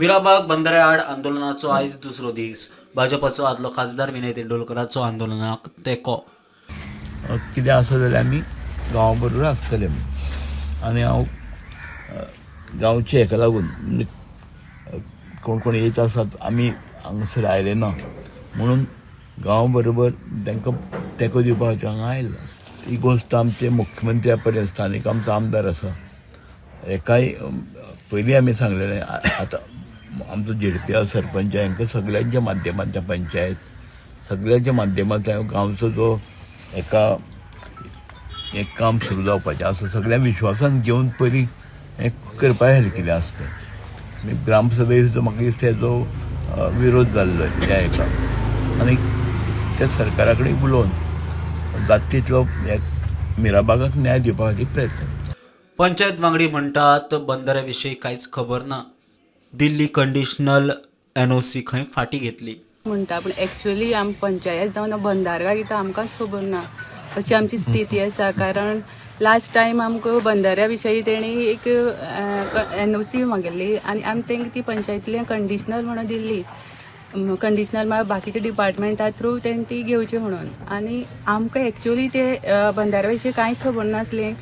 मिराबाग बंदरा आड आंदोलनाचो आयज दुसरो दीस. भाजपाचो आदलो खासदार विनय तेंडुलकराचो आंदोलनाक तेंको. कितें आसा जाल्यार आमी गांवा बरोबर आसतले आनी हांव गांवचे हेका लागून कोण कोण येत आसात, आमी हांगासर आयले ना म्हणून गांवा बरोबर तांकां तेंको दिवपा खातीर हांगा आयला. ही गोश्ट आमचे मुख्यमंत्र्या पर्यंत, स्थानीक आमचो आमदार आसा, हेकाय पयलीं आमी सांगलेलें. आतां आमचो झेडपी सरपंच हांकां सगल्यांच्या माध्यमांतल्यान, पंचायत सगल्यांच्या माध्यमांतल्यान गांवचो जो एका हें काम सुरू जावपाचें आसा, सगळ्यांक विश्वासान घेवन पयलीं हें करपा जाय कितें आसा तें. ग्रामसभे सुद्दां म्हाका दिसता हेजो विरोध जाल्लो ह्या हेका आनी त्या सरकारा कडेन उलोवन जाता तितलो मिराबागाक न्याय दिवपा खातीर प्रयत्न. पंचायत वांगडी म्हणटात बंदरा विशीं कांयच खबर ना. दिल्ली कंडिशनल एनओसी खंय फाटी घेतली. म्हणटा, पूण एक्चुअली आम पंचायत जावन बंदारा कितें आमकांच खबर ना, अशी आमची स्थिती आसा. कारण लास्ट टायम आमकां बंदाऱ्या विशयी तेणी एक एनओसी मागिल्ली आनी आमी तांकां ती पंचायतींतल्यान कंडिशनल म्हणून दिल्ली. कंडिशनल म्हळ्यार बाकीच्या डिपार्टमेंटा थ्रू तेणी ती घेवची म्हणून. आनी आमकां एक्चुअली ते बंदाऱ्या विशीं कांयच खबर नासलें.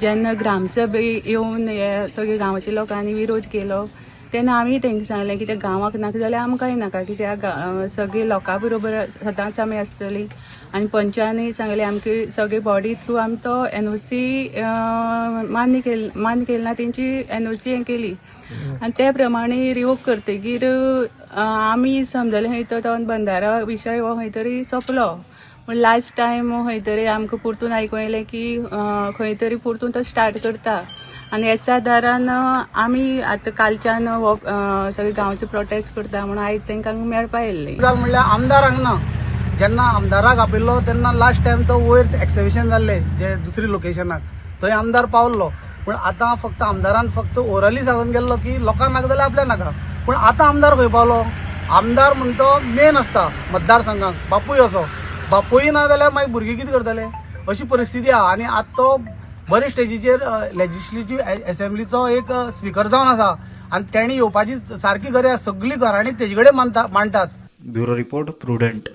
जेन्ना ग्रामसभे येवन हे सगळे गांवाच्या लोकांनी विरोध केलो तेन्ना आमी तांकां सांगलें की त्या गांवाक नाका जाल्यार आमकांय नाका, कित्याक सगळे लोकां बरोबर सदांच आमी आसतली. आनी पंचानय सांगलें आमकां सगळे बॉडी थ्रू आमी तो एनओसी मान्य केल मान्य केली ना, तेंची एनओसी हें केली आनी ते प्रमाणे रिवोक करतगीर आमी समजले खंय तो बंदारा विशय हो खंय तरी सोंपलो. पूण लास्ट टायम खंय तरी आमकां परतून आयकूंक येयलें की खंय तरी परतून तो स्टार्ट करता आनी हेच्या आदारान आमी आतां कालच्यान हो सगळे गांवचे प्रोटेस्ट करता म्हणून आयज तांकां मेळपा येयल्ले. गजाल म्हणल्यार आमदारांक ना, जेन्ना आमदाराक आपयल्लो तेन्ना लास्ट टायम तो वयर एक्सिबिशन जाल्ले जे दुसरी लोकेशनाक थंय आमदार पावल्लो. पूण आतां फक्त आमदारान फक्त ओरली सांगून गेल्लो की लोकांक नाका जाल्यार आपल्याक नाका. पूण आतां आमदार खंय पावलो? आमदार म्हणटा तो मेन आसता मतदारसंघाक, बापूय असो, बापूय ना जाल्यार मागीर भुरगीं कितें करतले, अशी परिस्थिती आहा. आनी आतां तो बरे स्टेजीचेर लेजिस्लेटीव एसेंब्लीचो एक स्पिकर जावन आसा आनी तेणी येवपाची सारकी गरज आसा. सगळीं घरांनी तेजे कडेन मानतात. Bureau report, Prudent.